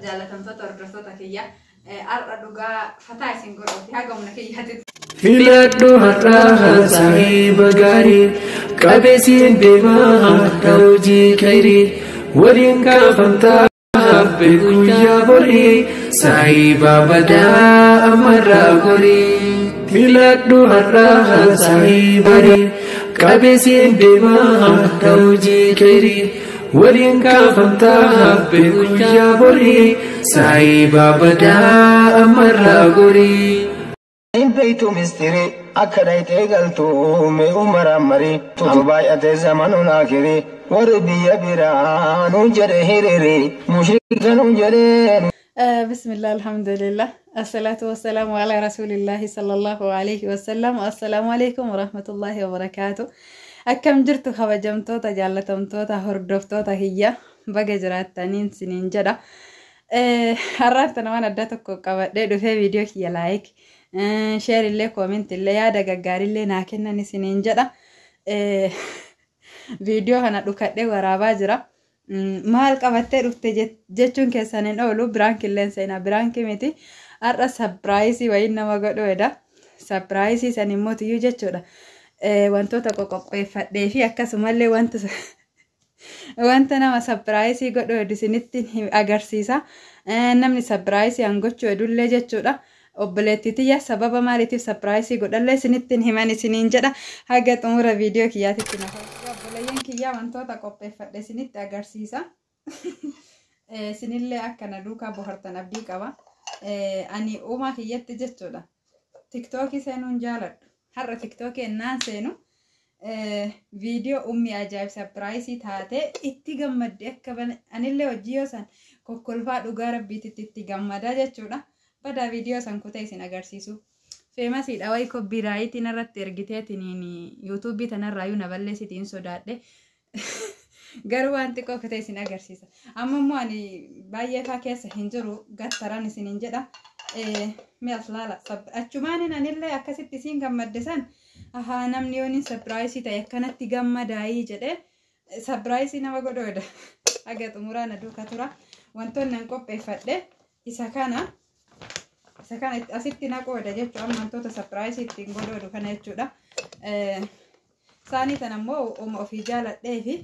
Jaalatamtoota hordoftoota kiyya, har'a dhugaa fataa isin godhuufi haga humna kiyyaatti. Filadhu har'aa saahiba gaarii, qabeessiin deemaa akka hojii kayrii, waliin kaafamtaa guyyaa borii, saahiba badaa ammarraa gorii. Filadhu har'aa saahiba gaarii, qabeessiin deemaa akka hojii kayrii, waliin kaafamtaa guyyaa borii, saahiba badaa ammarraa gorii. Beeytu mistiri akka dhayxee galtu mee umaraan marii tutu baay'ate zamanuun akirii warri biyya biraa nuun jedhe hiriiri mushrika nuun jedhe. Bismillah, alhamdulillah, assalatu wassalamu ala rasulillahi sallallahu alaihi wasallam. Assalaamu alaikum warahmatullahi wabarakaatu. Akkam jirtu kabajamtoota jaallatamtoota hordoftoota kiyya? Baga jiraattaniin siniin jedha. Har'aaf tana waan addaa tokko qabadhee dhufee. Viidiyoo kiyya like, share illee, comment illee, yaada gaggaarillee naa kennan isiniin jedha. Viidiyoo kana dhukadhee waraabaa jira. Maal qabattee dhufte jechuun keessan hin oolu. Biraan killeen seenaa biraan miti. Har'a surprise wayiin nama godhuudha. Surprise san immoo tiyyuu jechuudha. Wantoota qoqopheeffadhee fi akkasumallee wanta nama surprise godhu hedu isinitti agarsiisa. Namni surprise an gochuu hedullee jechuudha. Obboleettii tiyya sababa maaliitiif surprise godhallee isinitti himan isiniin jedha. Haga xumura viidiyoo kiyyaatitti na obboleeyyan kiyyaa, wantoota qopheeffadhe isinitti agarsiisa. Isinillee akka na duukaa bohartan abdii qaba. Ani uumaa kiyyatti jechuudha. TikTokii seenuun jaaladhu. Har'a TikTokii ennaan seenu viidiyoo ummi ajaa'ib surprise taatee itti gammadde, akka anillee hojii yoo san kokkolfaa dhugaa rabbiititti itti gammadaa jechuudha. Badaa viidiyoo san kutee isin agarsiisu. Famousiidha wayi copyrightiin irratti ergiteetiin YouTubeii tanarraayyuu na balleessitiin sodaadhe. Garuu waan xiqqoo kutee isin agarsiisa. Amma immoo ani baay'ee faa keessa hin jiru, gattaran isiniin jedha. Mee as laala. Achumaan anillee akkasitti isiin gammadde san, ahaa, namni yoon surprise ta'e akkanatti gammadaayii jedhee surprise nama godhoodha. Haga xumuraa na duuka tura. Wantoonni an qopheeffadhe isa kana. Isa kana asitti naqoodha jechuudha. Amma wantoota surprise ittiin godhoodu kana jechuudha. Saanii tan ammoo uma ofii jaaladhee fi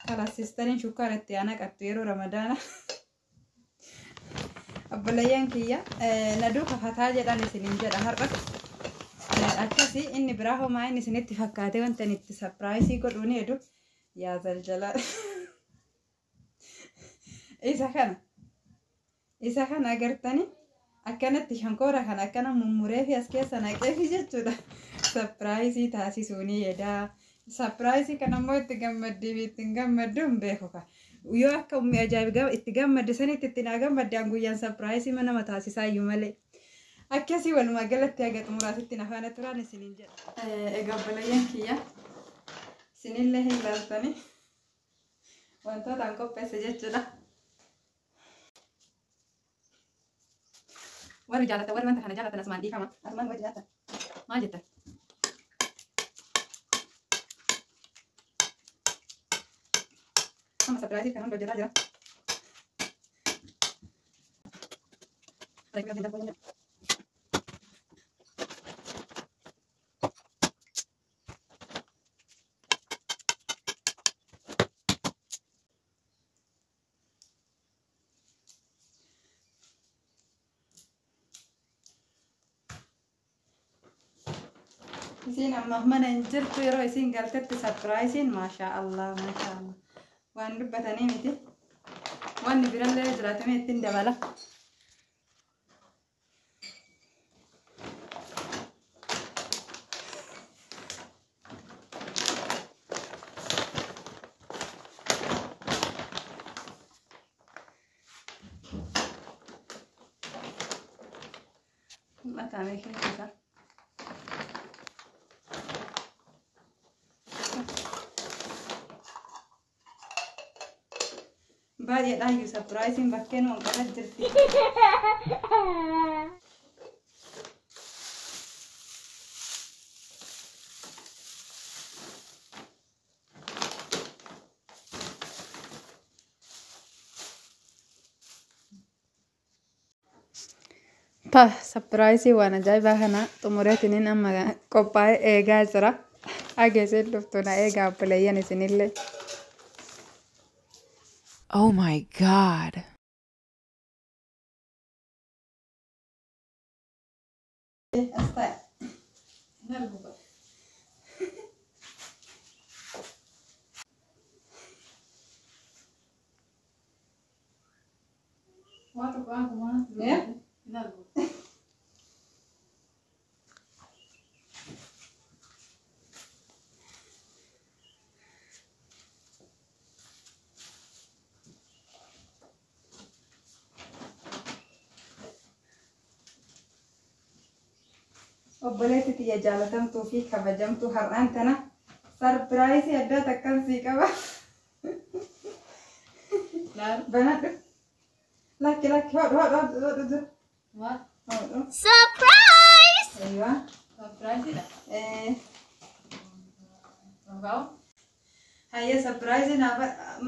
kalassistaniin shukkaara itti naqattu yeroo Ramadaana. Obboleeyyan kiyya, na duuka fataa jedhan isiniin jedha har'a. Akkasii inni biraa homaa inni isinitti fakkaate wanta inni itti surprise godhuu ni hedu. Yaa zaljalaa. Isa kana. Isa kana agartanii, akkanatti shankoora kana akkana mummuree fi as keessa naqee fi jechuudha. Surprise taasisuu ni hedaa. Surprise kana immoo itti gammaddii fi ittiin gammaddu hin beeku. Yoo akka ummi ajaa'ib itti gammadde sanitti itti naa gammadde, an guyyaan surprise nama taasisaa iyyuu malee. Akkasii walumaa galatti haga xumuraatitti na faana turaan isiniin jedha. Egaa obboleeyyan kiyya, isinillee hin laaltanii wantoota an qopheesse jechuudha. Warri jaalatan, warri wanta kana jaalatan asumaan dhiifama. Asumaan warri jaalatan maal jettan? Amma surprise kan hunda hojjetaa jira. Isiin amma mana hin jirtu. Yeroo isiin galtetti surpriseiin maashaa Allah, maashaa Allah, waan dubbatanii miti. Wanni birallee jiraatame ittiin dabala. Mul'ataa keessa isaa. Baay'eedhaayyuu surpriseiin bakkeen wanqala jirti. Surprise waan ajaa'ibaa kana xumureetiniin amma qophaa'ee eegaa jira. Hageesee dhuftu na eegaa obboleeyyan isinillee. Oh my God. As taa'e. Hin argu ba. Waa tokko waan kun waan hin argu. Obboleetti tiyya jaalatamtuu fi kabajamtuu, har'aan tana surprise addaa takkan sii qaba. Laal. Banadhu. Lakki, lakki, hodhu, hodhu, hodhu, hodhu dura. Maal? Hodhu. Surprise! Aywa. Surprise-iidha. Dhugaa. Hayya, surprise naaf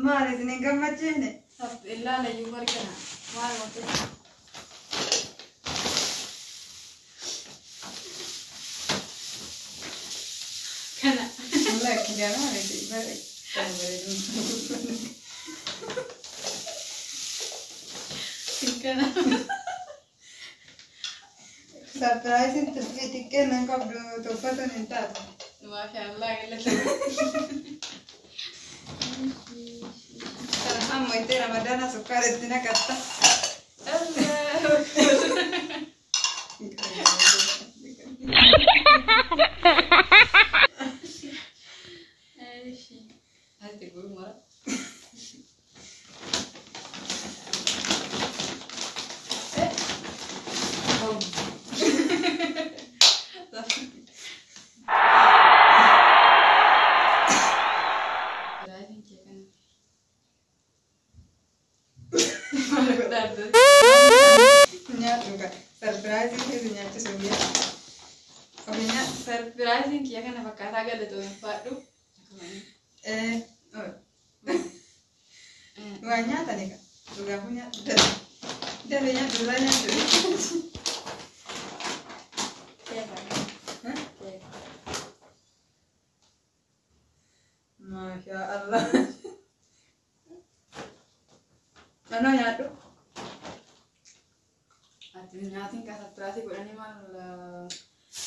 maal isin hin gammachiifne? Ilaala iyyuu margana. Maal wanti? Kana. Lakki, ganaa miti. Kana bareedu. Kana. Surprise xixiqqeen nan qabdu tuffatuun hin taatu. Maashaallah, galata. Kana amma itti Ramadaana sukkaara itti naqatta. Allah. Eeshi. Ati gurmara. Oh. Surprise kee kana. Maal godhaa jirta? Nyaadhu ka. Surprise keessa nyaachisuuf yaa. Ofii nyaadhu. Surprise kiyya kana fakkaataa, galatoomfaadhu. Waa nyaatani ka. Dhugaafuu nyaadhu. Dafe. Dafe nyaadhu, duraa nyaadhu. Keeka. Maashaa Allah. Anoo nyaadhu. Ati nyaatiin kan surprise godhanii maal?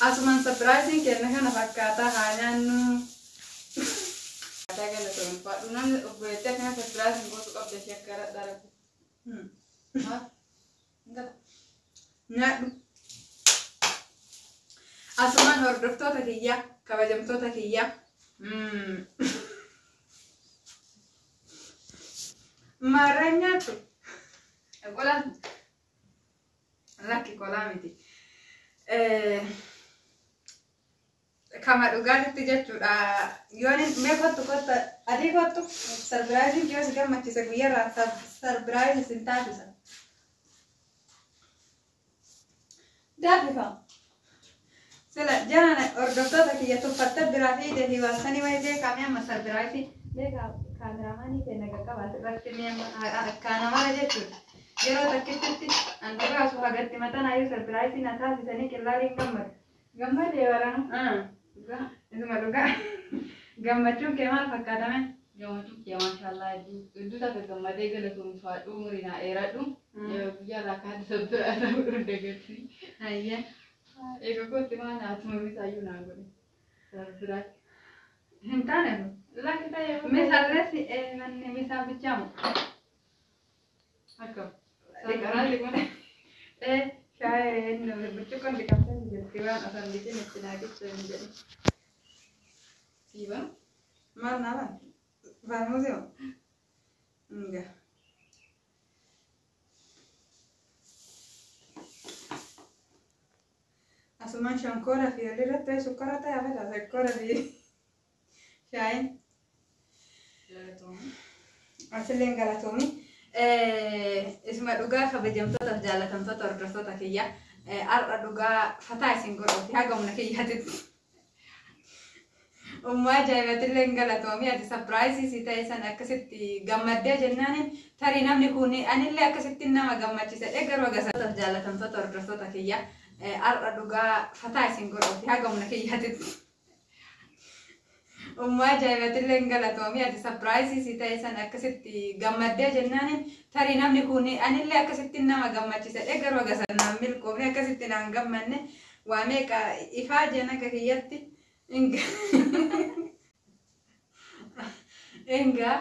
Asumaan surprise kenna kana fakkaataa, haa nyaannu. Fakkaataa, galatoomfaadhu. Namni obboleettii akkana surprise hin gootu qabda ishee akka dharabu. Maal? Hin gata. Nyaadhu. Asumaan hordoftoota kiyyaa, kabajamtoota kiyyaa. Maarraan nyaattu. Qolaan. Lakki, qolaa miti. Kama dhugaatitti jechuudha. Yoon mee kottu, kottu, adii kottu, surprise yoo si gammachiise guyyaarraa surprise sin taasisa. Daafifama. Sila jalaan hordoftoota kiyya tuffatte biraa fi fi waasanii wayii beekamee amma surprise beekaa cameraman keenya qaqqabaate irratti mee akkaana mara jechuudha. Yeroo takkittitti an dhugaasu hagatti maxanaayyuu surprise na taasisanii qillaalii hin gammadu. Gammadee waraana. Dhugaa. Isuma dhugaa. Gammachuun kee maal fakkaatame? Gammachuun kiyya maashaallah, hedduu takka gammadee, galatoomfaadhu, umurii naa dheeradhu. Guyyaa irraa kaate surprise godhuu dagatii. Hayyee. Egaa kootti maa nyaatuma misaayyuu naa godhe. Surprise. Hin taane. Lakki, ta'ee. Misaallees manni misaa bichaamu. Akkam. Surprise kun. Shaayeen burcuqqoon dhiqamtee jirti, waan osoo hin dhiqin itti naa qiccu hin jedhin. Siiba. Maal naa baan? Faarmuusii moo? Nga. Asumaan shonkoora fi walirratti wayi sukkara ta'e hafeta shonkoora fi shaayiin. Galatoomii. Asilleen galatoomi. Isuma dhugaa, kabajamtootaaf jaalatamtoota hordoftoota kiyya. Har'a dhugaa fataa isin godhuufi haga humna kiyyaatitti. Ummaa ajaa'ibatillee hin galatoomii ati surprise si ta'e san akkasitti gammaddee jennaaniin tarii namni kun anillee akkasitti nama gammachiise garuu agarsiisa. Jaalatamtoota hordoftoota kiyya har'a dhugaa fataa isin godhuufi haga humna kiyyaatitti. Ummaa ajaa'ibatillee hin galatoomii ati surprise si ta'e san akkasitti gammaddee jennaaniin tarii namni kun anillee akkasitti nama gammachiise garuu agarsiisa naan milkoofne akkasitti naan gammanne waa meeqa ifaa jeen akka kiyyatti. Inga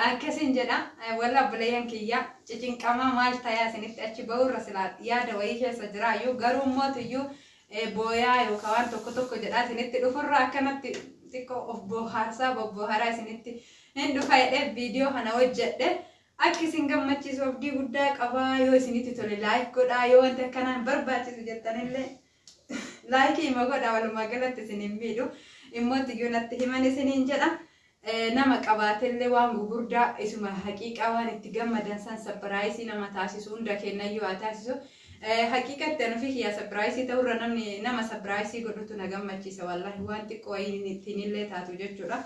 akkasin jedha walla obboleeyyan kiyya cicinqamaa maal tayaa isinitti achi ba'uurra silaa yaada wayii keessa jiraayyuu garuu mootiyyuu booyaa yookaan waan tokko tokko jedhaa isinitti dhufurra akkanatti xiqqoo of bohaarsaa bobbooharaa isinitti hin dhufa jedhee viidiyoo kana hojjedhe akka isin gammachiisu abdii guddaa qabaa yoo isinitti tole like godhaa yoo wanti akkanaan barbaachisu jettanillee like hima godha walumaa galatti isin hin miidhu immoo tiyyuu natti himan isiniin jedha. Nama qabaatellee waan gugurdaa isuma haqiiqaa waan itti gammadan san surprise nama taasisu hunda kennayyuu haa taasisu. Haqiiqatti ani ofii kiyyaa surprise ta'urra namni nama surprise godhutu na gammachiisa wallahi waan xiqqoo wayii ittiin illee taatu jechuudha.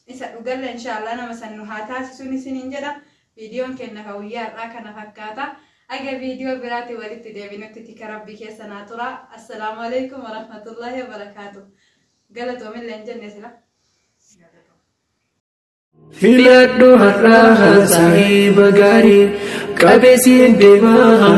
Isa dhugalle inshaallah nama san nu haa taasisuun isiniin jedha. Viidiyoon kenna ka guyyaa har'aa kana fakkaata. Aga viidiyoo biraatti walitti deebinutti tika rabbii keessa naa tura. Assalaamu alaikum warahmatullahi wabarakaatu. Galatoomillee hin jenne sila. Filadhu har'aa saahiba gaarii qabeessiin deemaa.